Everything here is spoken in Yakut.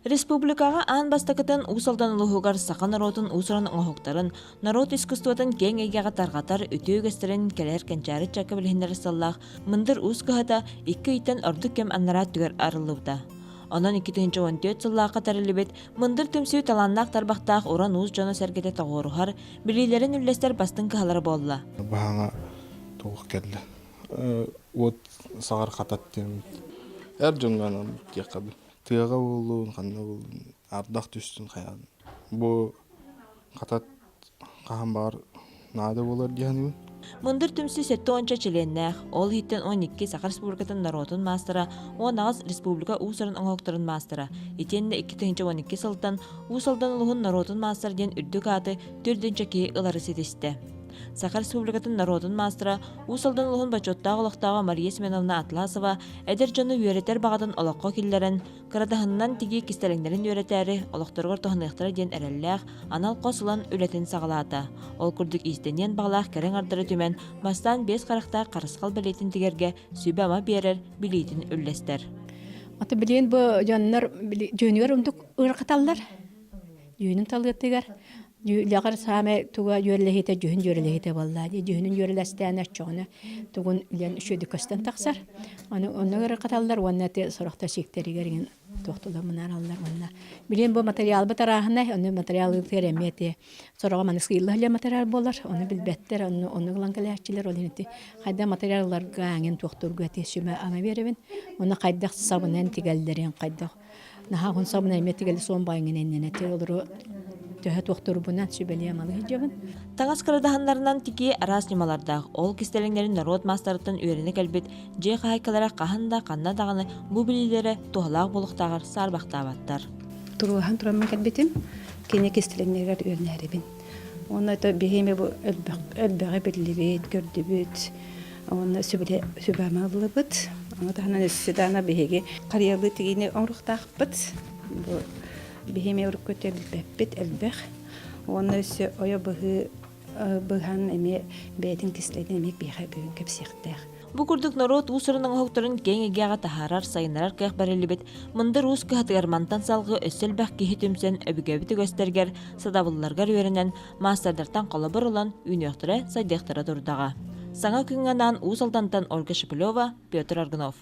Республикаҕа аан бастакытын Уус Алдан улууһугар саха норуотун уус-уран оҥоһуктарын, норуот искусствотын киэҥ эйгэҕэ тарҕатар үтүө үгэстэрин кэлэр кэнчээри ыччакка билиһиннэрэр сыаллаах Мындыр Уус кыһата икки ыйтан ордук кэм анараа өттүгэр арыллыбыта. Онон 2014 сыллаахха тэриллибит Мындыр түмсүү талааннаах тарбахтаах уран уус дьоно-сэргэтэ тоҕуоруһар, билиилэрин үллэстэр бастыҥ кыһалара буолла. Баһаҥа туох кэллэ? Уот саҕар хатат диэн эр дьоҥҥо анаммыт диэххэ Тыаҕа буоллун, ханна буоллун, ардах түстүн хайаан. Бу хатат хаһан баҕар наада буолар дии саныыбын. Мындыр түмсүү сэттэ уонча чилиэннээх, ол иһиттэн 12 Саха Республикатын норуотун маастара, 18 республика уус-уран оҥоһуктарын маастара, итиэннэ 2012 сылтан Уус Алдан улууһун норуотун маастара диэн үрдүк ааты төрдүнчэ киһи ылары ситистэ. Саха Республикатын норуотун маастара, Уус Алдан улууһун бочуоттаах олохтооҕо Мария Семеновна Атласова эдэр дьону үөрэтэр баҕатын олоххо киллэрэн, кырадаһынынан тигии кистэлэҥнэрин үөрэтээри олохторугар туһаныахтара диэн эрэллээх, анал хос ылан үлэтин саҕалаата. Ол курдук иистэниэн баҕалаах кэрэ аҥардары түмэн, бастаан биэс харахтаах харысхал бэлиэтин тигэргэ сүбэ-ама биэрэр, билиитин үллэстэр. Аты билигин бу дьоннор дьүөнүгэр умдук ыарахаталлар. Дьүөнүн талыатыгар Дьүүлэҕэр саамай туга дьүөрэлэһиитэ дьүһүн дьүөрэлэһиитэ буолла дии. Дьүһүнүн дьүөрэлэстээн оччоҕуна тугун билэн үчүгэйдик көстөн тахсар. Аны онно ыарырҕаталлар уонна ити сорохтор сииктэригэр иҥин туохтулар мунаараллар уонна билин бу материалбыт арааһынай, ону материалыытыгар эмиэ ити сороҕо маны сыылла сылдьар материал буолар, ону билбэттэр, ону ону ылан кэлээччилэр, ол иһин ити хайдах материалларга эҥин туохтуурга ити сүмэ ама биэрэбин, уонна хайдах сабынан тигэллэрин, хайдах Наһаа уһун сабына эмиэ тигэл суон баайыҥын иннинэ олору төһө туохтуурбунан сүбэлиэм алы сылдьабын. Таҥас кырадаһыннарынан тикии араас ньымалардаах, ол кистэлэҥнэрин норуот маастарыттан үөрэнэ кэлбит дьиэ хаһаайкалара хаһан да, ханна даҕаны бу билиилэрэ туһалаах буолуохтааҕар саарбахтаабаттар. Туруулаһан тураммын кэлбитим, кини кистэлэҥнэригэр үөрэнээрибин. Уонна это биһиэми бу элбэҕи биллибит, көрдүбүт. Уонна сүбэ-ама ыллыбыт. Ону таһынан өссө даҕаны биһиги харыйалыы тигиини оҥоруохтаахпыт. Бу биһи эмиэ урукку өттө билбэппит элбэх. Уонна өссө ойо быһыы быһан эмиэ бэйэтин кистэлэҥин эмиэ биһиэхэ бүгүн кэпсиэхтээх. Бу курдук норуот уус-уран оҥоһуктарын киэҥ эйгэҕэ таһаарар, сайыннарар кыах бэриллибит Мындыр уус кыһатыгар мантан салгыы өссө элбэх киһи түмсэн өбүгэбит үгэстэригэр, сатабылларыгар үөрэнэн, маастардартан холобур ылан үүнүөхтэрэ, сайдыахтара турдаҕа. Саҥа күҥҥэ анаан Уус Алдантан Ольга Шепелева, Петр Аргунов.